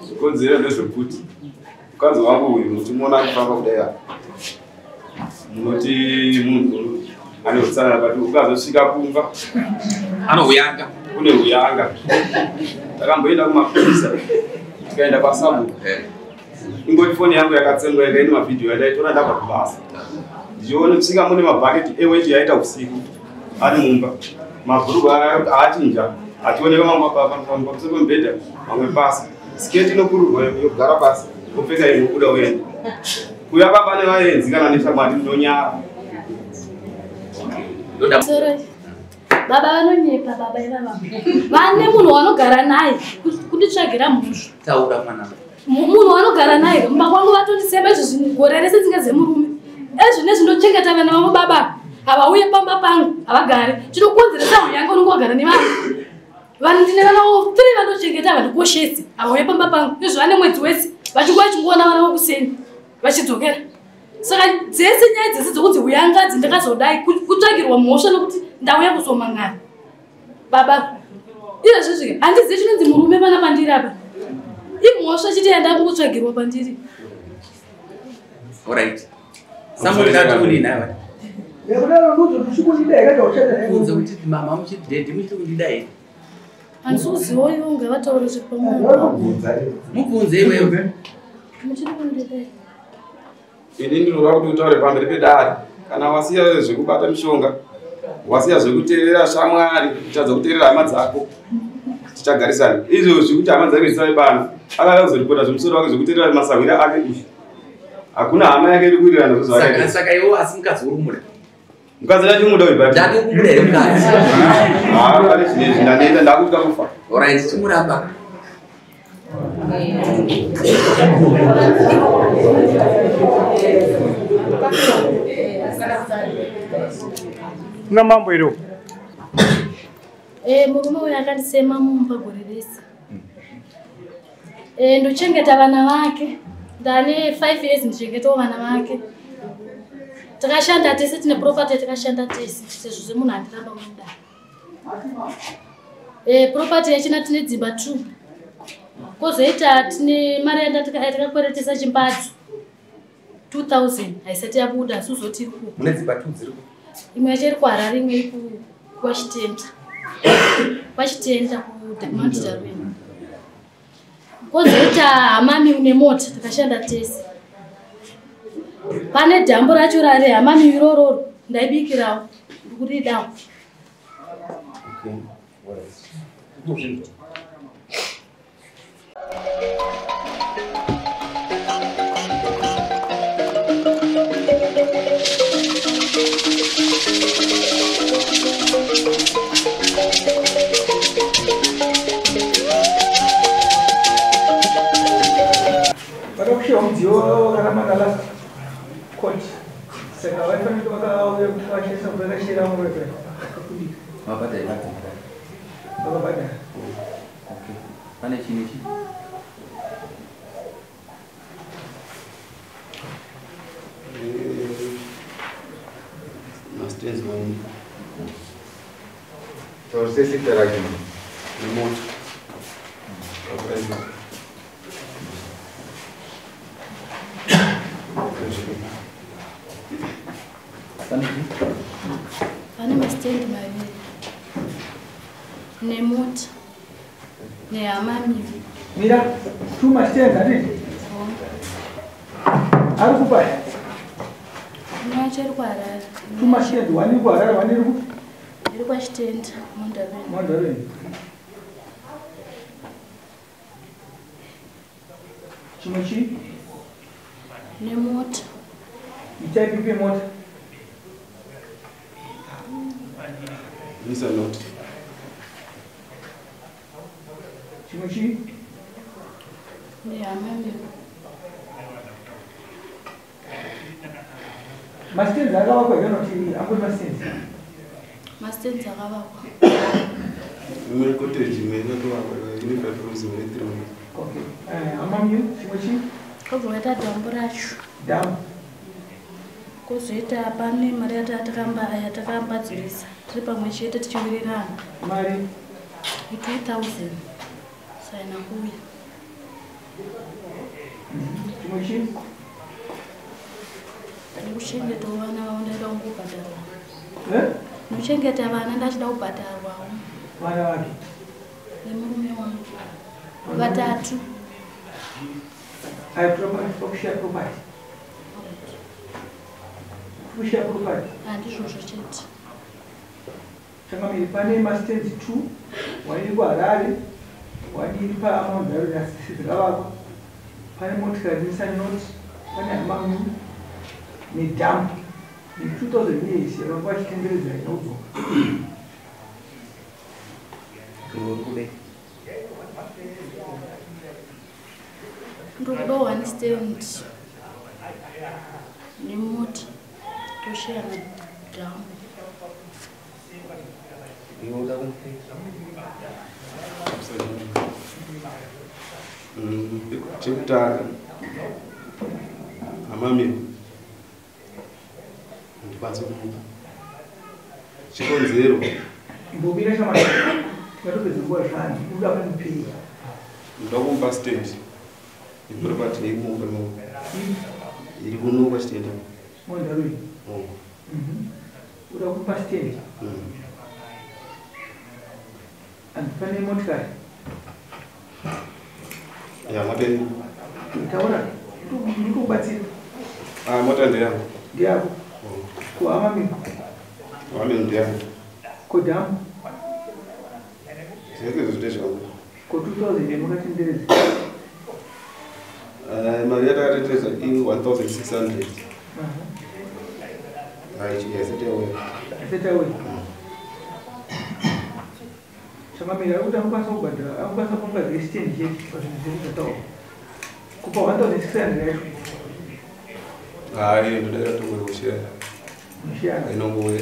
Zvikonzero ndezvekuti mukadzi wangu uyu muchimuona akufamba kudai apa, munoti munhu ane utsanana, but ukazosvika kumba Anouyanga. Kune uyanga. Takamboenda kumapurisa, tikaenda kwasabu. Ingoti foni yangu yakatsengwa, yanga ine mavhidhiyo yandaitora ndabva kubasa. Ndichiona kusvika mune mabhaketi eweti yaita usiku ari mumba, mabhurugwa aachinja achioneka mamwe pamusoro pemubhedha, mamwe pasi, siketi inokururwa yogara pasi, wopfeka imwe kuda uende kuya papa nevaenzi kana neshamwari, ndonyara. Ndoda Sorry. Baba vanonyepa, baba ivava vane munhu wanogara naye kunditsvagira mhosva. Taura, mwana. Munhu wanogara naye mumba kwangu vatondisema izvo gore rese tsinga dzemurume ezvinezvi. Ndochengeta vana vavo, baba havauye pamba pangu, havagari. Chinokonzeresa huyanga unonge wagara nevanhu. Vanhu ndine vana vo three vandochengeta, havandikoshesi, havauye pamba pangu. Izvo vane mwedzi wese vachinguva chingoona vana vokuseni vachidzokera. Saka dzese nyaya dzese dzokunzi huyangadzi ndakazodai kutsvagirwa mhosva nokuti ndauya kuzomangana. Baba, izvezvizvi handizivi chinonzi murume pana pandiri apa, imhosva chiti yandakungotsvagirwa pandiri. Alright. Somebody ndati kudini aiwa? Nekudaro ndudzo tichikundida here zvauchaita? Kunze kuti mama muchiti daddy muchiti kundida here? Handisi kuziva, ivo ngavataure zviri pamwoyo. Mubvunze iwewe. Muchiri kundida here? Ini ndinoda kuti utaure pamberi pedare kana wasiya zvekubata mishonga, wasiya zvekuteerera shamwari, uchadza kuteerera hama dzako, tichagarisana. Izvo zvekuti hama dzake dzisave pano, akada kuzoripota zvemusoro wake zvekuteerera masahwira ake izvi, hakuna hama yake iri kuwirirana Saka zvozvake. Saka iwe asi mukadzi uri kumuda? Mukadzi ndachimuda uyu, but Ndati uri kumuda here mukadzi? Haa, pane zvinezvi ndaneta, ndakutya kufa. Alright, chimuramba. Kuna mambo iriwo. Murume uyu akandisema mumba gore rese. Ndochengeta vana vake, ndane 5 years ndichengetawo vana vake. Takashanda tese, tine property, takashanda tese sezvo semunhu andiramba mudare. Property yachina tine dzimba two, kwozoita tine mari yatakakweretesa chimbadzo 2000, haisati yabuda, asi uzoti iri ku Mune dzimba two dziri ku? Imwe yacho iri kuHarare, imwe iri kwachitenda, kwachitenda kuMount Darwin. Kwozoita hamami nemota, takashanda tese. Pane dhambu racho rare hamami irororo, ndaibikirawo, ndikuridawo. Okay. Alright. Vakakushiwa mudziyo wakaramba last court, saka vaifanira vakauya kuti vashandisa vakashera murebe. Mabhadhara? Vakabhadhara. Okay. Pane chini chi? Mastands maini. Taurisa zita rake. Nemota. Pane chi? Pane mastendi maviri nemota nehamami. Mira, two mastands handiti ari kupa? Imwe yacho iri kuHarare. Two mastands, one iri kuHarare, one iri ku Iri kwachitenda mundaveni. Mandareni. Chimwe chii? Nemota. Itype ipi mota? Nissan Note. Chimwe chii? Nehamami. Mastands akavakwa here noti angori mastands? Mastands akavakwa. Imwe cottage, imwe inotovakwa ine five rooms, imwe ine three rooms. Okay. Hamamiyo, chimwe chii? Kobva waita dhambu racho. Dhamu. Kwozoita pane mari yatakambadzirisa tiri pamwe chete tichiwirirana. Mari? I2000, saina kuuya. Chimwe chii? Ndikuchengeta vana vavo ndaida kungobhadharwa. Ndikuchengeta vana ndachida kubhadharwawo. Vana vake? Nemurume wangu. Vatatu. Ayi property, property. Kushare property. Handizvozvo chete. Changamire pane mastands 2, one iri kuHarare, one iri paMount Darwin asi dzakavakwa. Pane motikari Nissan Note, pane hama nedhampu ne2000 years yakanga vachitenderedza ina kudzoka. Uri kudei? Ndikuda one stand nemota tosheya nedhampu. Iwe uda kumupei? Chekutanga hamamiro handikwanisi kumupa chikonzero. Imbomira shamwari, tingatopedza nguva zvanzi uda kumupei. Ndoda kumupa stand yeproperty yekumba iri kuno kwachitenda. Mount Darwin. Uda kumupa stand. And pane motikari. Ya mota iri. Taura, ndikubatsira. Ah, mota ndeyangu. Ndeyako. Kuhama mino. Hama ndeyangu. Kodhamu. Zvese izvo ndezvangu. Ko 2000 yamakatenderedza? Mari yatakatenderedza i1600. Hai, haisati yauya. Haisati yauya. Changamire ari kuti anokwanisa kubhadhara, anokwanisa kuunga stand chete pazvinhu zvese zvataurwa. Kupa 1600 yacho. Hai, ndodaira tongori kusheya. Mushiyana. Inongouya.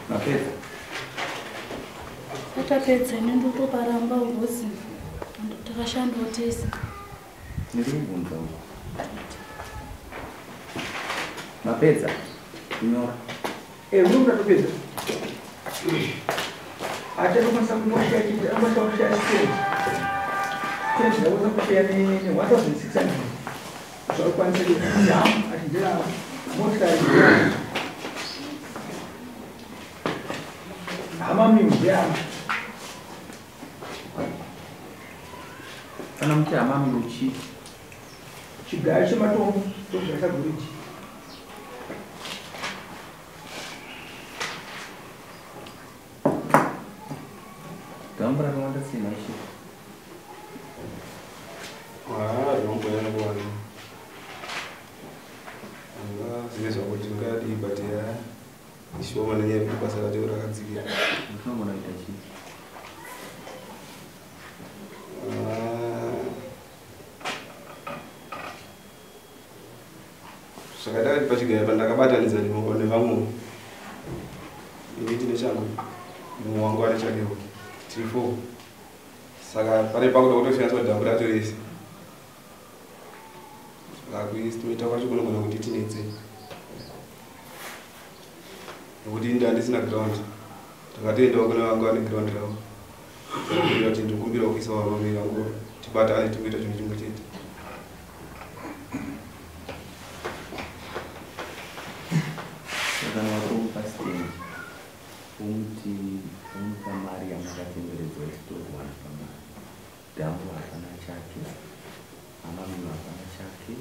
Mapedza? Atapedza ini ndotoparamba ngozi. Takashandawo tese. Ndiri kubvunza uko. Mapedza? Kunyora. Uri kuda topedza. Achatokwanisa kungosheya chete, anokwanisa kusheya stand. Stand ndakwanisa kusheya ne 1600. Zvakukwanisa kuti dhamu ati nderangu, motikari ndeyangu. Hama mino ndeyangu. Kana muti hama mino chii? Chigayo chematombo chokugayisa goridhe. Dhamu rakawanda sei maishe? Ah, zvinomboyana kuwanda. Angazive zvakuti ngadii but ya ishoma nenyaya yekuti basa racho rakadzikira. Tinogona kuita chii? Zvakaita kuti pachigaya pandakabatanidza nevamwe ini tine changu, mumwe wangu ane chakewo, tiri 4. Saka pane pakuda kutoshandiswa dhamu racho rese. Saka kuestimata kwacho kunogona kuti tinetse nekuti ini handisina ground. Takatoendawo kune vangu vane ground ravo kumbira kuti ndikumbira kuisawo vamwe vangu tibatane tingoita chinhu chimwe chete. Saka watomupa stand, umuti umupa mari yamakatenderedzwa ichitorwa pamari. Dhamu hapana chake, hamamino hapana chake,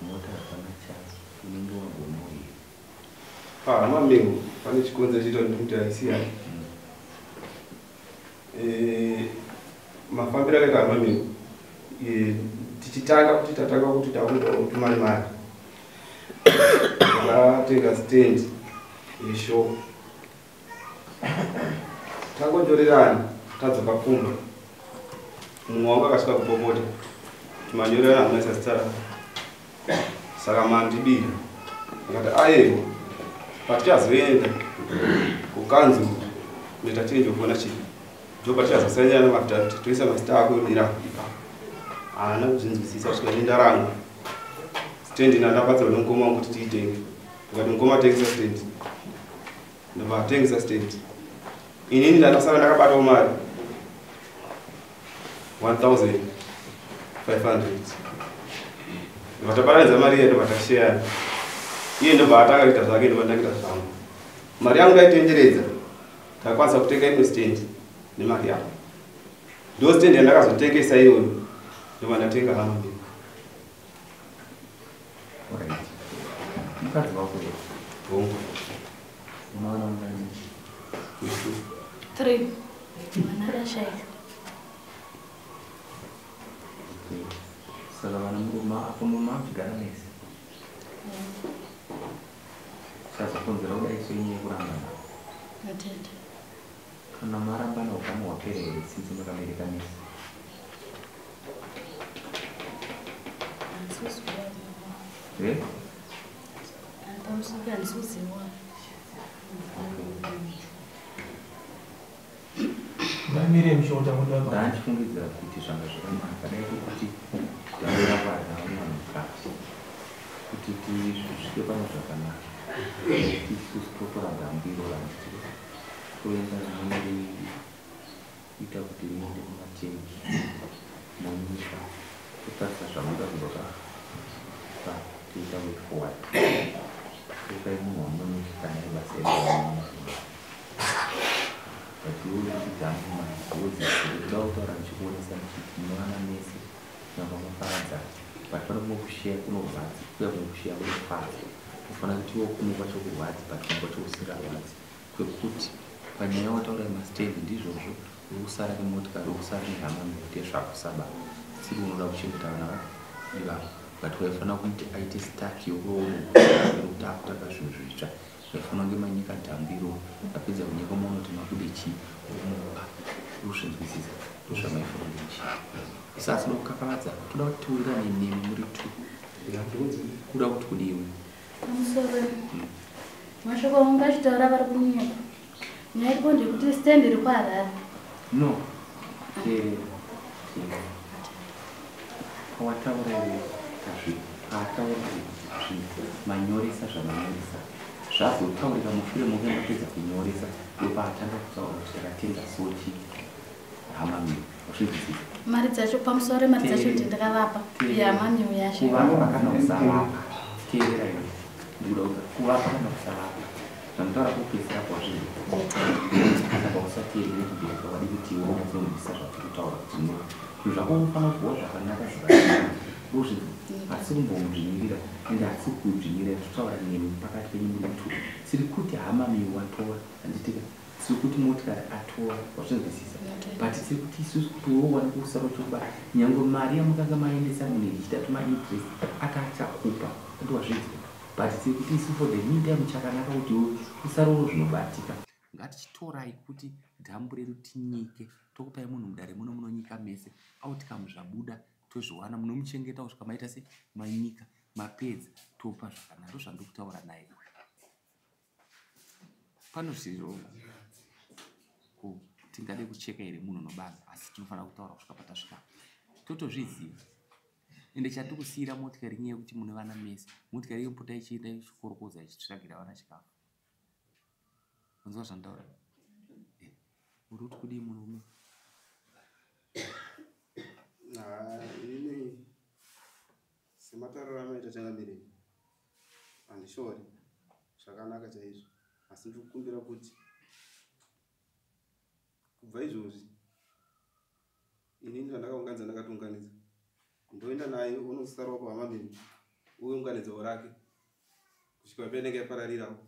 mota hapana chake, unenge wagonawo here? Hamamino pane chikonzero chiita kuti ndikuti haisi yake. Mafambiro akaita hamamino, tichitanga kuti tatanga kuti takuda kutumane mari. Takatenga stand yeshop. Tangonyorerana tadzoka kumba. Mumwe wangu akasvika kupopota. Timanyorerana hamuna zita rako. Saka mandibira. Akati aiwa patichazoenda kukanzuru kunoita change of ownership. Ndipo patichazosainirana mafuta toisa mazita ako nerako ipapo. Haana kuzvinzwisisa kusvika ini ndarangwa. Stendi ndandabatsirwa nemukoma wangu kuti tiitenge. Ndikati mukoma tengesa stendi. Ndobva atengesa stendi. Inini ndandasara ndakabatawo mari 1500. Ndobva tabatanidza mari iya ndobva tasheyana. Iye ndobva atanga kuita zvake ndobva ndakuita zvangu. Mari yangu ndaitenderedza. Ndakakwanisa kutenga imwe stendi nemari yangu. Ndo stendi yandakazotengesa iyoyo. Ndobva ndatenga hama mbiri. Alright. Mukadzi wako here? Hongu. Unoona mungani? 3. Mwana akashaika. Okay. Saka vana murume apo mumakugara mese. Chazokonzera kudai so inyaya yekurambana. Natete. Kana marambana ukama hwapera here since makabereka mese? Eh? Handisuziwa. Ngamire mshota kudaba. Ndandifungidzira kuti zvanga zvakanaka dai kuti ndamira kwarina mwana mukadzi kuti tisvike pano zvakanaka. Isusu totora gambiro randiti toenda munoriita kuti riende kumatengi munyika totarisa zvamunoda kuzoka toita way forward. Topai munhu wamunonosvika naye basa iri. But iwe kuti dhambu magodzisi toda kutaura ndichikuonesa ndichiti munovana mese nyangwe maparadzana but pane kumwe kusheya kunorwadza kuya kumwe kusheya kunofadza. Unofanira kuti iwe kumwe kwacho kurwadzi but kumwe kwacho kusingarwadzi kwekuti panyaya wataura yemastendi ndizvozvo uri kusara nemotikari uri kusara nehama mhete zvakusaba siri unoda kuchengeta vana vako ivavo but waifanira kuti aite start yokuti akutanga zvinhu zvitsva. Waifanira kunge manyika dhambiro apedza kunyika muona kuti makude chii omupa urikuzvinzwisisa ndozvamaifanira kunge muchiita. Isu asida kukakavadza toda kuti tiwirirane nemi muri two. Kuda kuti kudiwe. Pamusoro. Mashoko angu achitaura vari kunyepa. Nyaya iripo ndeyekuti stand iri kuHarare. No. Teerera. Teerera. Pawataura iwe tazvi paataura zvinhu manyoresa zvamanyoresa zvazotaurika mushure mokunge mapedza kunyoresa ndopaatanga kutaura kuti takatenga sochi hama mio wazvinzwisisa. Mari dzacho pamusoro mari dzacho Teerera. ndakavapa. Teerera. Yehama mio yacho. Kuvapa kana kusavapa. Teerera iwe. Ndikuda kuti kuvapa kana kusavapa. Zvanditaura kupedzisira kwazvinhu. Saka usateerere kubereka wadi kuti iwe unyatsonzwisisa zvatiri kutaura kuti no. Zvinhu zvako unofanira kuwa zvakanaka zvakanaka. Uzvinzwa. Hatisi kumbomudzvinyirira ende hatisi kudzvinyirira totaura nemi pakati penyu muri two. Tiri kuti hama mio watora handitika. Tiri kuti motikari atora wazvinzwisisa. But tiri kuti isusu kuti iwe uwane kusara uchiba nyangwe mari yamukanga maendesa munhu ichiita tuma interest akachakupa andi wazvinzwa. But tiri kuti isu for the meantime chakanaka kuti iwe usaroro zvinobatika. Ngatichitorai kuti dhambu redu tinyike tokupai munhu mudare muno munonyika mese outcome zvabuda tozviwana munomuchengeta kusvika maita se manyika mapedza topa zvakanaka ndozvandiri kutaura naye uyu. Pano zviro tingade kucheka here munhu nobanza asi tinofanira kutaura kusvika patasvika totozviziva. Ende chatiri kusiyira motikari inyaya yekuti mune vana mese motikari yopota ichienda ichikorokoza ichitsvagira vana chikafu. Unzwa zvandaura? Uri kuti kudii murume? Inini sematariro amaita changamire handishori zvakanaka chaizvo asi ndiri kukumbira kuti kubva izvozvi inini zvandakaunganidza ndakatounganidza ndoenda naye unosarawo pahama mimi uunganidzawo rake kusvika painenge yapararirawo.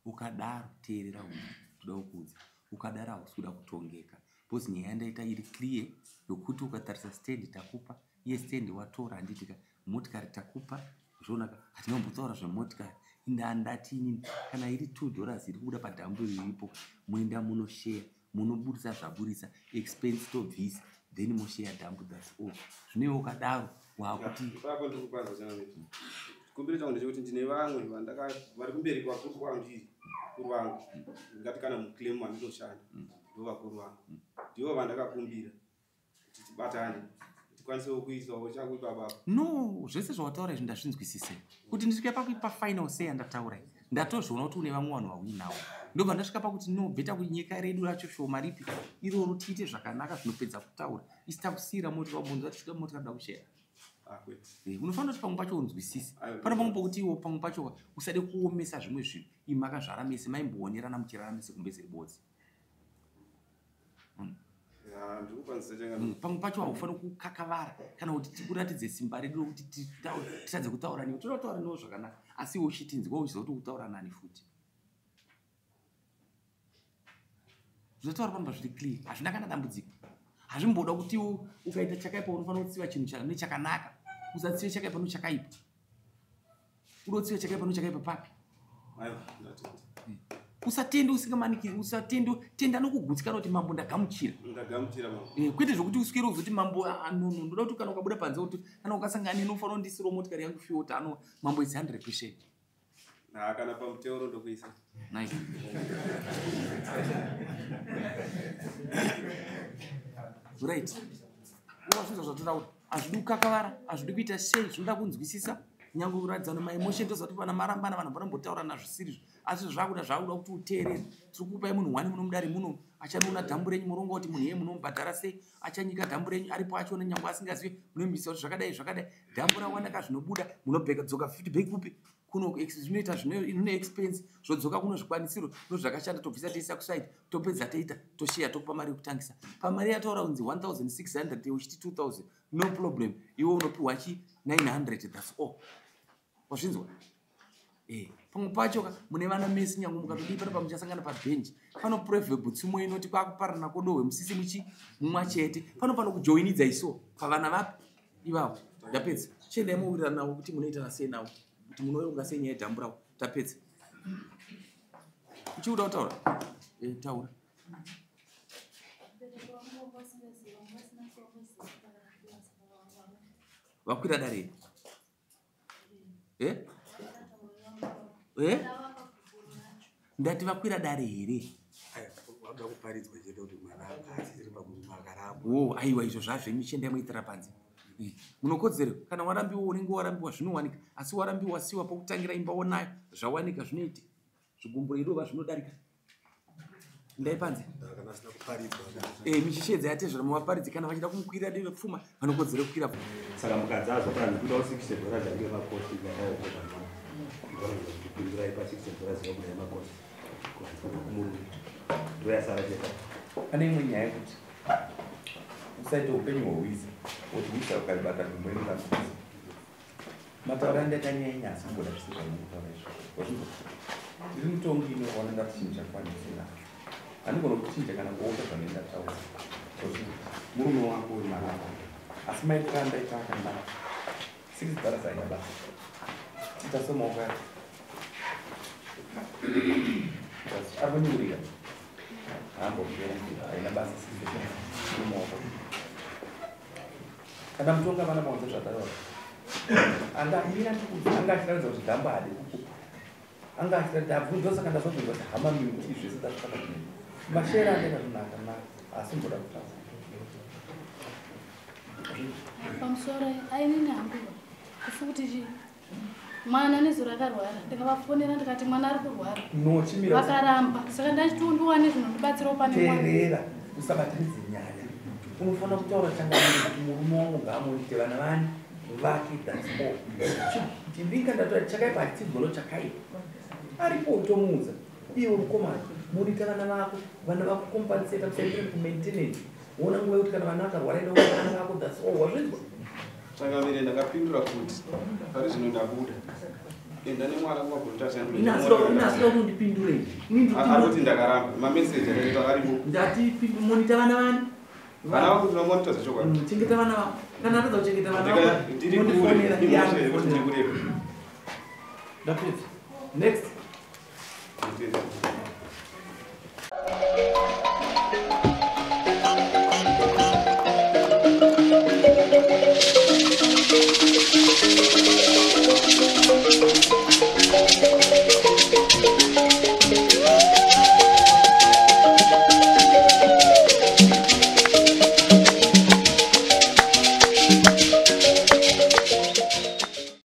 Ukadaro teerera uyu toda kukuudza ukadaro hausi kuda kutongeka because nyaya yandaita iri clear yokuti ukatarisa stand takupa iye stand watora handitika motikari takupa zvonaka hatina kumbotaura zvemotikari ndandati inini kana iri $2 iri kubuda padhambu riripo moenda munosheya munoburisa zvaburisa expense tobvisa then mosheya dhambu that's all. Zvino iwe ukadaro wakuti ipapo ndiri kupanza changamire. Chikumbiro changu ndechekuti ndine vamwe vari kumberi kwakuru kwandiri vakuru vangu ndingati kana muclaim wandinoshanda ndo vakuru vangu ndivo vandakakumbira kuti tibatane tikwanisewo kuisawo changu ipapa. No, zvese zvawataura izvi ndazvinzwisise. Kuti ndisvike pakuipa final say yandataura iyi, ndatozviona kuti une vamwe vanhu vauinawo. Ndobva ndasvika pakuti no, better kunyika redu racho shoma ripi iroro tiite zvakanaka zvinopedza kutaura. Isi takusiyira moti wabvunza kuti tinoda moti kada kushera. Unofanira kuti pamwe pacho unzwisise. Pane pamwe pokuti iwo pamwe pacho usade kuomesa zvimwe zvinhu. Imi makazvara mese maimboonerana muchirara mese kumbeze ribodzi. Pamwe pacho haufaniri kukakavara kana kuti tikuratidze simba redu rokuti titadze kutaura newe. Toda kutaura newe zvakanaka, asi iwe uchitinzwa uchiziva kuti ukutaura nani futi. Zvinotaura pano pazviri clear, hazvina kana dambudziko. Hazvimboda kuti ukaita chakaipa unofanira kutsiva chinhu nechakanaka. Usatsive chakaipa nechakaipa. Unotsiva chakaipa nechakaipa papi? Usatende usingamanikiri, usatende, tenda nokugutsikana kuti mambo ndagamuchira. Ndagamuchira mambo. Kwete zvokuti uswere uzoti mambo no no, ndoda kuti kana ukabuda panze kuti kana ukasangana neni unofanira kundisirawo motikari yangu fiota ano mambo is 100%. Kana pamuteuro ndokuisa. Nice. Right. Unozvinzwa zvatotaura. Hazvidi kukakavara, hazvidi kuita sei, zvinoda kunzwisisa. Nyangwe kuratidzana maemotion toziva kuti vana marambana vanhu vanombotaurana zvisirizvo. Asi zvakuda kuti uteerere. Tiri kukupai munhu wani muno mudare muno achanoona dhambu renyu muronga kuti munhu iye munomubhadhara sei, achanyika dhambu renyu aripo achiona nyangwe asingazivi munomuisa kuti zvakadai zvakadai. Dhambu rawanaka zvinobuda munodzoka feedback kupi kuno zvinoita zvine expense zvodzoka kuno zvikwanisiro ndozvakashanda tobvisa toisa kuside topedza toita tosheya tokupa mari yekutangisa. Pamari yataura kunzi 1600 uchiti 2000 no problem, iwe unopiwa chi 900 that's all. Wazvinzwa? Pamwe pacho mune vana mesi nyange mukatodii pano pamuchasangana pabhenji pano proverb tsumo inoti kwakuparana kodohwe musisi muchi mumwa chete pano pano kujoinidza iso pavana vapi ivavo. Ndapedza. Chiendai mowirirana navo kuti munoitana sei navo, kuti munoronga sei nyaya yedhambu ravo. Tapedza. Uchiuda kutaura? Taura. Vakwira dare. Ndati vakwira dare here? Aiwa izvo zvazvenyu chiendai moitira panze. Munokodzero kana warambiwa unenge warambiwa zvinowanika, asi warambiwa siwa pokutangira imba wonayo zvawanika zvinoitika. Zvigumbo irova zvinodarika. Ndai panze. Michishedza yatezvara muvaparidzi kana vachida kumukwirira deve pfuma vanokodzero kukwira pfuma. Saka mukadzi azopara nekuda $60 yange makosti ndakapindurai pa $60 yakuda yemakosti kumurume ndoyasara chete. Pane imwe nyaya yekuti usaite upenyu hwehwiza kuti hwiza ukaribata gumbo ringakuza. Mataura andaita nyaya yenyasi kumboda zvisi zvainotaura izvo. Wazvinzwa? Ndiri mutongi inoona ndati chinhu chakwanise nacho. Handigona kuchinja kana kuota zvandinoda taura. Murume wako uri maramba. Asi maitira andaita akanaka. $6 haina basa. Ita semaoko yako. Ari kunyurira. Haambopera. Haina basa $6. Murume wako. Kana mutonga vana maunza zvataura. Anga achiratidza kuti dhambu haadi kukupa. Anga achiratidza abvunza saka ndazobvunza kuti hama miti zvese tasvika kudini. Mashera anenge zvinhu asi mboda kutaura. Pamusoro ainini hangu kufi kuti mwana nezuro akarwara ndikavafonera ndikati mwana ari kurwara. No, chimira. Vakaramba. Saka ndachitondiwane zvinondibatsirawo pane mwana. Teerera, usabatanidze nyaya. Unofanira kutaura changamire kuti murume wangu ngaamonite vana vani vake, that's all. Chindinga ndatora chakaipa hachitsigolo chakaipa. Aripo utomuudza. Iwe mukomana, monita vana vako, vana vako compensate musaitire kumaintenance. Wona nguva yekuti kana vana vakarwara enda uone vana vako, that's all. Wazvinzwa? Changamire ndakapindura kuti pari zvino ndabuda. Enda nemwana kumagurutasa Inasida kuti ndipindure. Ari kuti ndakaramba. Mameseji akaita aripo. Ndati monita vana vani? Vana vako tinomonita zvechokwadi. Chengeta vana vako. Kana atadza kuchengeta vana vako. Ndiri kure. Ndiri kure. Ndapedza. Next. Thank you.